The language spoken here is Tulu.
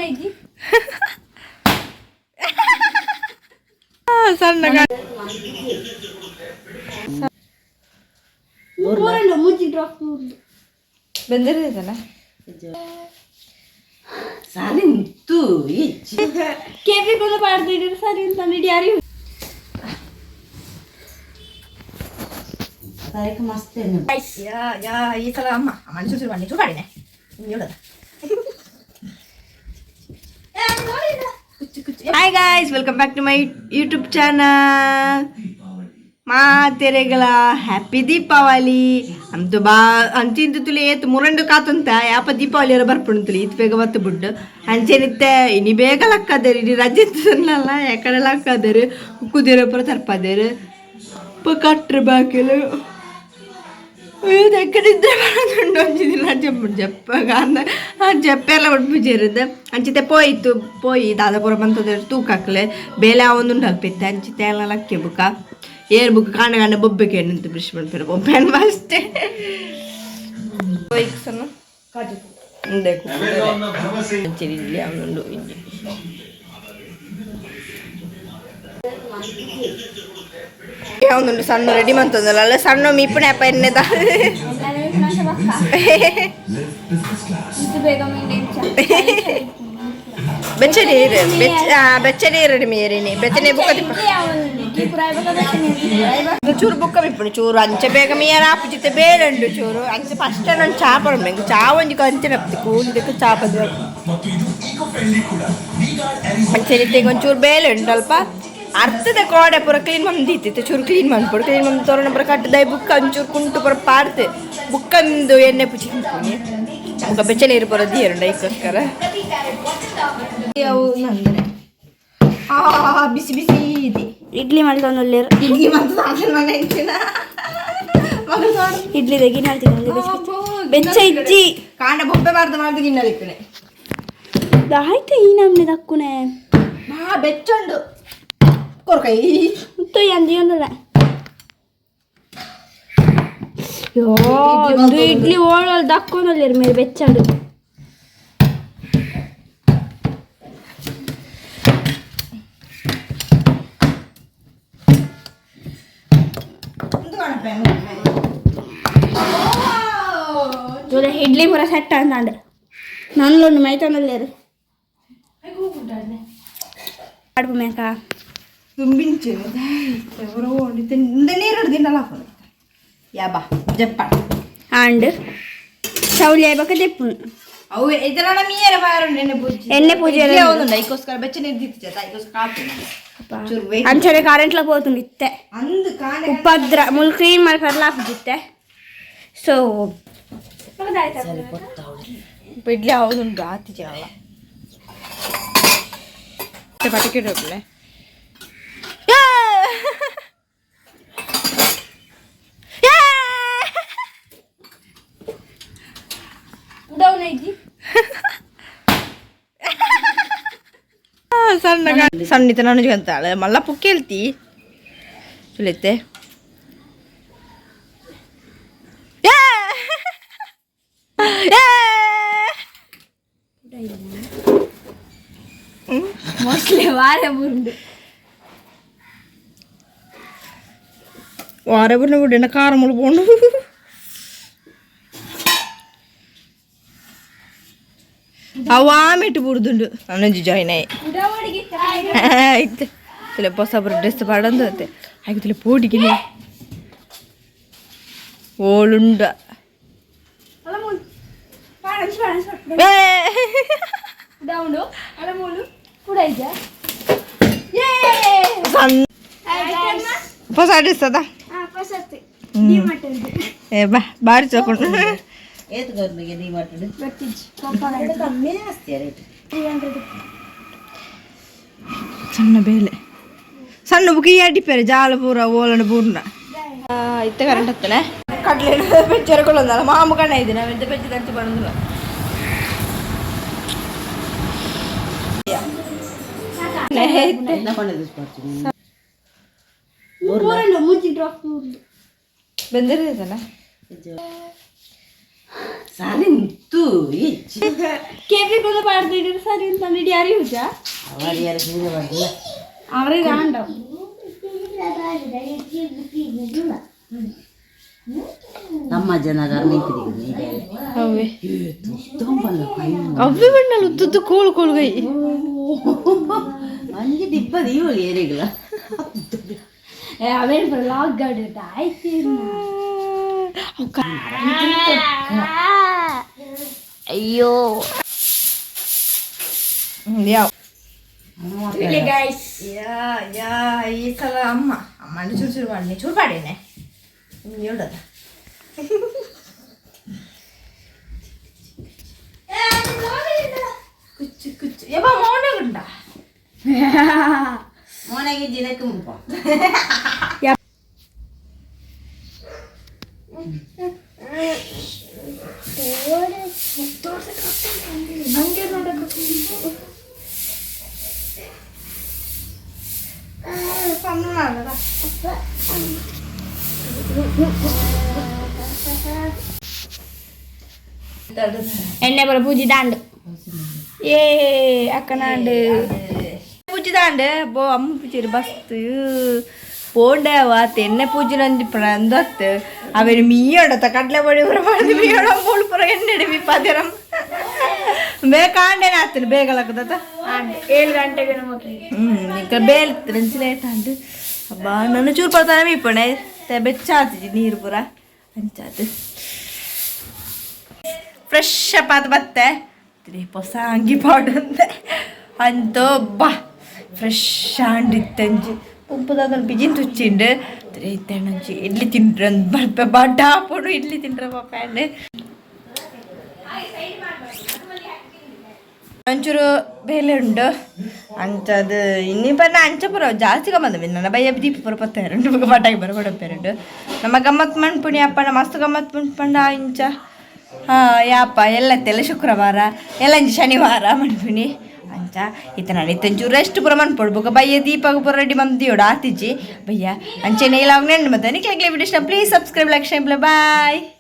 ಐಜಿ ಸಣ್ಣ ಮೂರನ್ನು ಮೂಜಿ ಡ್ರಾಪ್ ಮೂರು ಬೆಂದಿರ್ತೈತಲ್ಲ. ಸಾರಿಂತು ಇಚ್ಚಿ. ಕೆವಿ ಕೊಂಡು ಪಾಡ್ದಿದ್ದೀರಿ ಸರಿ ಅಂತ ಯಾರು. ಅದಕ್ಕೆ ಮಸ್ತ್ ಏನು. ಯಾ ಯಾ ಈ ಸಲ ಅಮ್ಮ ಮನುಷ್ಯ ಬನ್ನಿ ಚೂರು ಕಾಡಿನೆ. Hi guys, welcome back to my YouTube channel. ಮಾತೆರೆಗಳ happy Deepavali. ಅಂತೂ ಬಾ ಅಂಚಿಂತು ತುಲಿ ಏತ್ ಮುರಂಡು ಕಾತುಂತ ಯಾಪ ದೀಪಾವಳಿ ಬರ್ಪುಂಡು ತುಲಿ ಇತ್ ಬೇಗ ಬತ್ತು ಬುಡ್ಡು ಅಂಚೆನಿತ್ತೆ ಇನಿ ಬೇಗ ಲಕ್ಕದೇರು ಇಡೀ ರಜೆ ಇತ್ತದನ್ನಲ್ಲ ಯಾಕಡೆ ಲಕ್ಕದೇರು ಕುದಿರ ಪುರ ತರ್ಪದೇರು ಪ ಕಟ್ರ ಬಾಕಿಲು. ಅಯ್ಯೋ, ಎಕ್ಕಡಿದ್ರೆ ಬರೋದುಂಡು. ಒಂಜಿ ದಿನ ಜಪ್ಪು ಜಪ್ಪ ಜಪ್ಪೆಲ್ಲ ಉಡ್ಪುಜೇರುದು ಅಂಚಿತೆ ಪೋಯಿತು ಪೋಯಿ ದಾದ ಪೂರ ಬಂತದ ತೂಕಾಕ್ಲೆ ಬೇಲೆ ಅವೊಂದುಂಡು ಅಲ್ಪಿತ್ತೆ ಅಂಚಿತೆ ಎಲ್ಲ ಲಕ್ಕೆ ಬುಕ್ಕ ಏರ್ ಬುಕ್ ಕಾಣ ಕಾಣ ಬೊಬ್ಬೆ ಕೇಳಿಂತು ಬ್ರಷ್ ಮಾಡ್ತಾರೆ ಬೊಬ್ಬೆ ಅಷ್ಟೇ. ಇಲ್ಲಿ ಅವನುಂಡು ಇಂಜಿ ಯಾವೊಂದುಂಡು ಸಣ್ಣ ರೆಡಿ ಮಂತೊಂದಲ್ಲ ಅಲ್ಲ ಸಣ್ಣ ಮೀಪುಣೆ ಅಪ್ಪ ಎನ್ನೆದ. ಬೇಗ ಮಿಂಡೆ. ಬೆಚ್ಚ ನೀರು ಬೆಚ್ಚ ಬೆಚ್ಚ ನೀರು ಮೀರಿನಿ ಬೆಚ್ಚನೆ ಬುಕ್ಕ ದಿಪ್ಪ ಚೂರು ಬುಕ್ಕ ಬಿಪ್ಪುಂಡು ಚೂರು ಅಂಚೆ ಬೇಗ ಮೀರ ಆಪುಜಿತೆ ಬೇರೆ ಚೂರು ಅಂಚೆ ಫಸ್ಟ್ ನಾನು ಚಾ ಪರಬೇಕು ಚಾ ಒಂಜಿ ಕಂಚೆ ಅಪ್ತಿ ಕೂಲಿದಕ್ಕೆ ಚಾ ಪದ ಅಂಚೆ ರೀತಿಗೆ ಒಂಚೂರು ಬೇಲೆ ಉಂಟು ಅಲ್ಪ ಅರ್ಥದ ಕೋಡೆ ಪೂರ ಕ್ಲೀನ್ ಮಂದಿತ್ತು ಚೂರು ಕ್ಲೀನ್ ಮನ್ಪೊಡು ಕ್ಲೀನ್ ಮಂದಿ ತೋರಣ ಪೂರ ಕಟ್ಟದೈ ಬುಕ್ಕ ಒಂಚೂರು ಕುಂಟು ಪೂರ ಪಾಡ್ತೆ ಬುಕ್ಕಂದು ಎಣ್ಣೆ ಪುಚಿ ಬುಕ್ಕ ಬೆಚ್ಚ ನೀರು ಪೂರ ದಿಯರುಂಡ ಐಕ್ಕೋಸ್ಕರ ಅವು ನಂದನೆ ಆ ಬಿಸಿ ಬಿಸಿ ಇದೆ. ಇಡ್ಲಿ ಮಾಡ್ಕೊಂಡು ಇಡ್ಲಿ ಮತ್ತು ಸಾಧನ ಮನೆ ಇಂಚಿನ ಇಡ್ಲಿ ತೆಗಿ ಹೇಳ್ತೀನಿ ಬೆಚ್ಚ ಇಜ್ಜಿ. ಕಾಂಡ ಬೊಬ್ಬೆ ಬಾರ್ದು ಮಾಡ್ದು ಗಿನ್ನಲಿಕ್ಕನೆ. ಆಯ್ತು ಈ ನಮ್ನೆ ದಕ್ಕುನೆ. ಬಾ ಬೆಚ್ಚುಂಡು ಕೊರ್ಕೈ. ಅಂದಿಯೊಂದಲ್ಲ ಯೋ ಒಂದು ಇಡ್ಲಿ ಓಳಲ್ ದಕ್ಕೊಂದಲ್ಲಿ ಮೇಲೆ ಬೆಚ್ಚಂಡು. ಇಡ್ಲಿ ಪೂರ ಸೆಟ್ ಅಂದಾಂಡ್ ನನ್ನೊಂದು ಮೈತೊಂದಲ್ಲೇರು ಅಡುಪು ಮೇಕ. ತುಂಬಿಂಚು ನೀರು ತಿನ್ನಲ್ಲ ಯಾ ಬಾ ಜಪ್ಪ. ಆಂಡ್ ಚೌಲಿ ಆಯ್ಬಕ ದೆಪ್ಪು. ಅವು ಇದರ ಮೀಯರ ಬಾರುಂಡು ಎಣ್ಣೆ ಪೂಜೆ. ಎಣ್ಣೆ ಪೂಜೆ. ಒಂದುಂಡು ಐಕೋಸ್ಕರ ಬೆಚ್ಚ ನೀರು ದಿತ್ತು ಐಕೋಸ್ಕರ ಕಾಪಿ ಚೂರು ವೇಟ್. ಅಂಚನೆ ಕರೆಂಟ್ಲ ಪೋತುಂಡು ಇತ್ತೆ. ಅಂದು ಕಾಣೆ. ಉಪದ್ರ ಮುಲ್ ಕ್ಲೀನ್ ಮಲ್ಪರ್ಲ ಆಪುಜಿತ್ತೆ ಸೊ. ಇಡ್ಲಿ ಹೌದುಂಟು ಆತಿಜಲ್ಲ ಪಟಕೆ ಡೊಬ್ಲೆ. ಸಣ್ಣ ಸಣ್ಣಿತ ನಾನು ಅಂತಾಳೆ ಮಲ್ಲ ಪುಕ್ಕೇಳ್ತಿ ಸುಲಿತ್ತೆ. ಮೋಸ್ಟ್ಲಿ ವಾರ ಬುರುಂಡು. ವಾರ ಬುರ್ನ ಬಿಡಿನ ಖಾರ ಮುಳ್ಕೊಂಡು ಅವ ಆಮೆಟ್ಟು ಬುಡ್ದುಂಡು ನಾನೊಂಜಿ ಜಾಯ್ನ್ ಆಯ್ ಆಯ್ತು ತುಲೆ ಹೊಸಬ್ರು ಡ್ರೆಸ್ ಪಾಡೊಂದು ಅಂತೆ ಆಯ್ತು ತುಲೆ ಪೋಟಿಗೆ ಓಳುಂಡ. ಡೌನು ಅಲಮೂಲು ಕೂಡ ಇದ್ಯಾ? ಸಣ್ಣ ಹೊಸ ಡ್ರೆಸ್ ಅದ. ಏ ಬಾ ಬಾರಿ ಚಕೊಂಡು. ಏತ್ ಗೌರ್ಮೆಗೆ ನೀ ಮಾತಾಡು ಕಮ್ಮಿ ಜಾಸ್ತಿ ರೇಟ್. ಸಣ್ಣ ಬೇಲೆ ಸಣ್ಣ ಬುಕ್ ಈ ಅಡಿಪೇರೆ ಜಾಲ ಪೂರ ಓಲನ ಪೂರ್ಣ ಇತ್ತ ಕರೆಂಟ್ ಹತ್ತನೆ ಕಡಲೆ ಬೆಚ್ಚರಕೊಳ್ಳೊಂದಲ್ಲ ಮಾಮು ಕಣ ಇದೆ ನಾವು ಎಂತ ಬೆಚ್ಚ ತರ್ಚಿ ಬಂದಿಲ್ಲ. ಎಂತ ಪಂಡದ ಮಾಡ್ತೀನಿ. ಮೂರನ್ನು ಮೂಜಿ ಡ್ರಾಪ್ ಮೂರು. ಬೆಂದಿರ್ತೈತಲ್ಲ. ಸರಿಂತು ಇಚ್ಚಿ. ಕೆವಿ ಕೂಡ ಪಾಡ್ದಿಡಿ ಸರಿ ಅಂತ ಇಡೀ ಯಾರು ಹುಜ. ಅವರು ಯಾರು ಸೂರ್ಯ ಬಂದಿಲ್ಲ. ಅವ್ರಿಗೆ ಆಂಡ. ನಮ್ಮ ಜನಗಾರ ನಿಂತಿದ್ದೀವಿ. ಅವೇ. ತೊಂಬಲ್ಲ. ಅವೇ ಬಣ್ಣಲ್ಲಿ ಉದ್ದುದ್ದು ಕೋಳು ಕೋಳುಗೈ. ಅಂಜಿ ದಿಬ್ಬ ದೀವಳಿ ಏರಿಗಳ. ಅವೇನು ಲಾಗ್ ಗಾಡಿ ಆಯ್ತು. ಅಯ್ಯೋ. ಯಾವ ಗೈಸ್. ಯಾ ಯಾ, ಈ ಸಲ ಅಮ್ಮ ಅಮ್ಮನ ಚೂರು ಚೂರು ಮಾಡಿ ಚೂರು ಪಾಡೇನೆ ಹೇಳದ. ಕುಚ್ಚು ಕುಚ್ಚು ಯಬ್ಬ ಮೌನಗುಂಡ. ಮೋನಾಗಿ ದಿನಕ್ಕೆ ಮುಪ್ಪ. ಹಂಗೆ ನೋಡಕ್ಕೆ. ಎಣ್ಣೆ ಬರ ಪೂಜಿ ದಾಂಡು ಏ ಅಕ್ಕನಾಂಡು. ಪೂಜಿದಾಂಡೆ ಬೋ ಅಮ್ಮ ಪೂಜಿರು ಬಸ್ತು ಪೋಂಡೆ ವಾತ್ ಎಣ್ಣೆ ಪೂಜಿನೊಂಜಿ ಪ್ರಂದತ್ತು ಅವೇನು ಮೀಯೊಡತ ಕಡಲೆ ಪೊಡಿ ಪೂರ ಪಾಡ್ದು ಮೀಯೊಡ ಮೂಳು ಪೂರ ಎಣ್ಣೆ ಮೀಪಾದಿರಮ್ಮ ಬೇಕಾಂಡೇನೆ ಆತನು ಬೇಗ ಲಕ್ಕದತ್ತ. 7 ಗಂಟೆಗೆ ನಮಗೆ. ಹ್ಞೂ, ಬೇಲ್ತು ನಂಚಿ ಲೇಟ್ ಆಂಡ್. ಅಬ್ಬಾ, ನನ್ನ ಚೂರು ಪಡ್ತಾನೆ ಮೀಪಣೆ ಬೆಚ್ಚ ಆತಿಜಿ ನೀರು ಪೂರ ಅಂಚಾತು. ಫ್ರೆಶ್ ಅಪ್ ಆತು ಬತ್ತೆ ಹೊಸ ಅಂಗಿ ಪಾಡಂತೆ ಅಂತೋ ಬಾ ಫ್ರೆಶ್ ಆಂಡಿತ್ತಂಜಿ ಉಪ್ಪುದಾದ ಬಿಜಿನ್ ತುಚ್ಚಿಂಡು ಇತ್ತೆಣ್ಣಂಚಿ ಇಡ್ಲಿ ತಿಂಡ್ರೆ ಬರ್ಪೆ ಬಡ್ಡ ಹಾಪುಡು ಇಡ್ಲಿ ತಿಂಡ್ರೆ ಪಾಪ. ಒಂಚೂರು ಬೇಲೆ ಉಂಡು ಅಂಚದು ಇನ್ನಿ ಪನ್ನ ಅಂಚ ಪುರ ಜಾಸ್ತಿ ಗಮ್ಮತ್. ನನ್ನ ಬಯ್ಯ ದೀಪ ಪುರ ಪತ್ತೆರುಂಡು ಬೊಕ ಪಟಾಕಿ ಬರ ಕೊಡಪೆರುಂಡು. ನಮ್ಮ ಗಮ್ಮತ್ ಮನ್ಪುಣಿ ಅಪ್ಪನ ಮಸ್ತ್ ಗಮ್ಮತ್ ಮನ್ಪಂಡ ಇಂಚ. ಹಾ ಯಾಪ ಎಲ್ಲ ತೆಲ್ಲ ಶುಕ್ರವಾರ ಎಲ್ಲ ಇಂಚ ಶನಿವಾರ ಮನ್ಪುಣಿ ಅಂಚ. ಇತ್ತ ನಾನು ಇತ್ತಂಚೂರು ರೆಸ್ಟ್ ಪೂರ ಮನ್ಪೊಡು ಬೊಕ ಬಯ್ಯ ದೀಪಗ ಪೂರ ರೆಡಿ ಮಂದಿಯೋಡು ಆತಿಜಿ ಬಯ್ಯ ಅಂಚೆನೆ ಇಲ್ಲ. ನೆಂಡು ಮತ್ತೆ ನಿಕ್ಲೆ video please subscribe, like, share. Bye.